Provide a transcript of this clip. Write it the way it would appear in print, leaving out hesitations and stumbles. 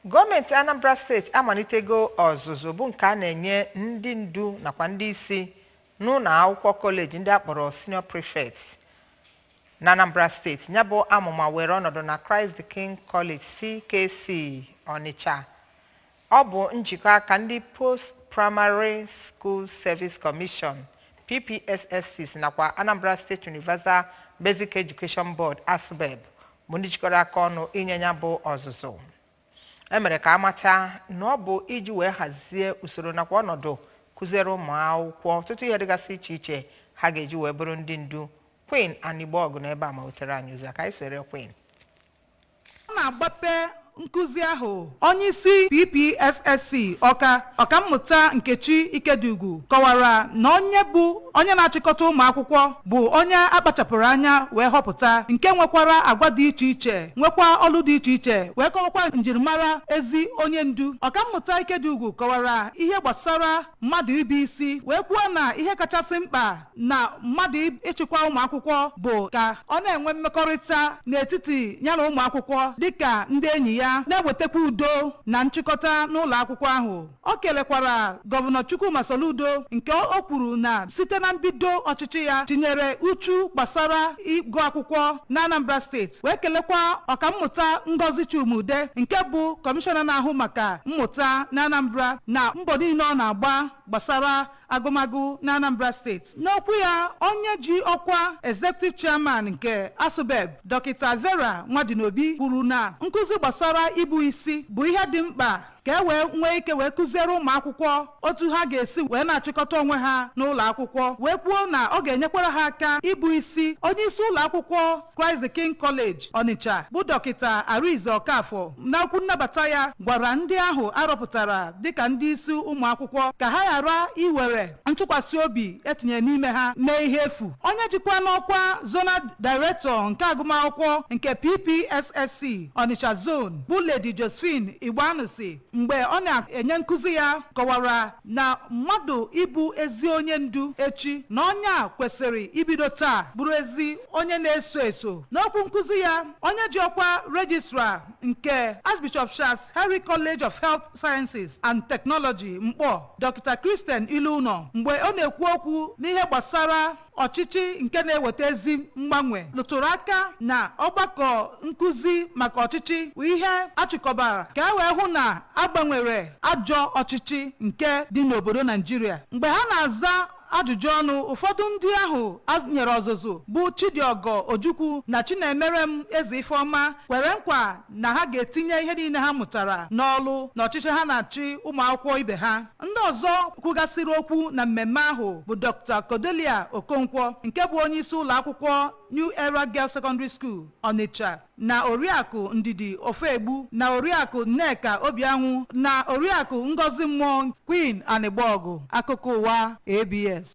Gọọmenti Anambra Steeti amalitego ọzụzụ bụ nke a na-enye ndị ndu nakwa ndị isi n'ụlọ akwụkwọ kọleji ndị a kpọrọ senior prefects na Anambra Steeti. Ya bụ amụma were ọnọdụ na Christ the King College, CKC, Onitsha. Ọ bụ njikọ aka ndị Post Primary School Service Commission, PPSSC, nakwa Anambra State Universal Basic Education Board, ASUBEB, bụ ndị jikọrọ aka ọnụ inye ya bụ ọzụzụ. E mere ka amata na ọ bụ iji wee hazie usoro nakwa ọnọdụ kụziere ụmụ akwụkwọ ọtụtụ ihe dịgasị iche iche ha ga-eji wee bụrụ ndị ndu. Queen Anigboọgụ n'ebe a ma wetere anyị ozi a ka anyị soro Queen. Ọ na-agbape nkụzi ahụ, onyeisi PPSSC Ọka, Ọkammụta Nkechi Ikedugwu, kọwara na onye bụ onye na-achịkọta ụmụ akwụkwọ bụ onye akpachapụrụ anya wee họpụta, nke nwekwara agwa dị iche iche, nwekwa ọlụ dị iche iche, wee kọwakwa njirimara ezi onye ndu. Ọkammụta Ikedugwu kọwara ihe gbasara mmadụ ịbụ isi, wee kwuo na ihe kachasị mkpa na mmadụ ịchịkwa ụmụ akwụkwọ bụ ka ọ na-enwe mmekọrịta n'etiti ya na ụmụ akwụkwọ dịka ndị enyi ya, na-ewetakwa udo na nchịkọta n'ụlọ akwụkwọ ahụ. O kelekwara Gọvanọ Chukwuma Soludo, nke o kwuru na site na mbido ọchịchị ya tinyere uchu gbasara ịgụ akwụkwọ na Anambra Steeti, wee kelekwa Ọkammụta Ngozi Chuma-Udeh, nke bụ kọmishọna na-ahụ maka mmụta na Anambra, na mbọ niile ọ na-agba gbasara agụmagụ na Anambra Steeti. N'okwu ya, onye ji ọkwa executive chairman nke ASUBEB, Dọkịta Vera Nwadinobi, kwuru na nkụzi gbasara ịbụ isi bụ ihe dị mkpa ka e wee nwee ike wee kụziere ụmụ akwụkwọ otu ha ga-esi wee na-achịkọta onwe ha n'ụlọ akwụkwọ, wee kwuo na ọ ga-enyekwara ha aka ịbụ isi. Onye isi ụlọ akwụkwọ Christ the King College, Onitsha, bụ Dọkịta Arize Okafọ, n'okwu nnabata ya, gwara ndị ahụ arọpụtara dịka ndị isi ụmụ akwụkwọ ka ha ghara iwere ntụkwasị obi etinye n'ime ha mee ihe efu. Onye jikwa n'ọkwa zonal director nke agụmakwụkwọ nke PPSSC Onitsha Zone, bụ Lady Josephine Igbanusi, mgbe ọ na-enye nkụzi ya, kọwara na mmadụ ịbụ ezi onye ndu echi, na onye a kwesịrị ibido taa bụrụ ezi onye na-eso eso. N'okwu nkụzi ya, onye ji ọkwa registrar nke Archbishop Charles Henry College of Health Sciences and Technology, Mkpọ, Dr. Christian Iluno, mgbe ọ na-ekwu okwu n'ihe gbasara ọchịchị nke na-eweta ezi mgbanwe, lụtụrụ aka na ọgbakọ nkụzi maka ọchịchị bụ ihe achịkọbara ka e wee hụ na agbanwere ajọ ọchịchị nke dị n'obodo Naijiria. Mgbe ha na-aza ajụjụ ọnụ, ụfọdụ ndị ahụ a nyere ọzụzụ bụ Chidiogo Ojukwu na Chinemerem Eze Ifeọma kwere nkwa na ha ga-etinye ihe niile ha mụtara n'ọlụ n'ọchịchị ha na-achị ụmụ akwụkwọ ibe ha. Ndị ọzọ kwugasịrị okwu na mmemme ahụ bụ Dr. Cordelia Okonkwo, nke bụ onye isi ụlọ akwụkwọ New Era Girls Secondary School, Onitsha, na Oriakụ Ndidi Ofegbu, na Oriakụ Nneka Obianwụ, na Oriakụ Ngozi Mmụọ. Queen Anịgbọgụ, akụkọ ụwa ABS.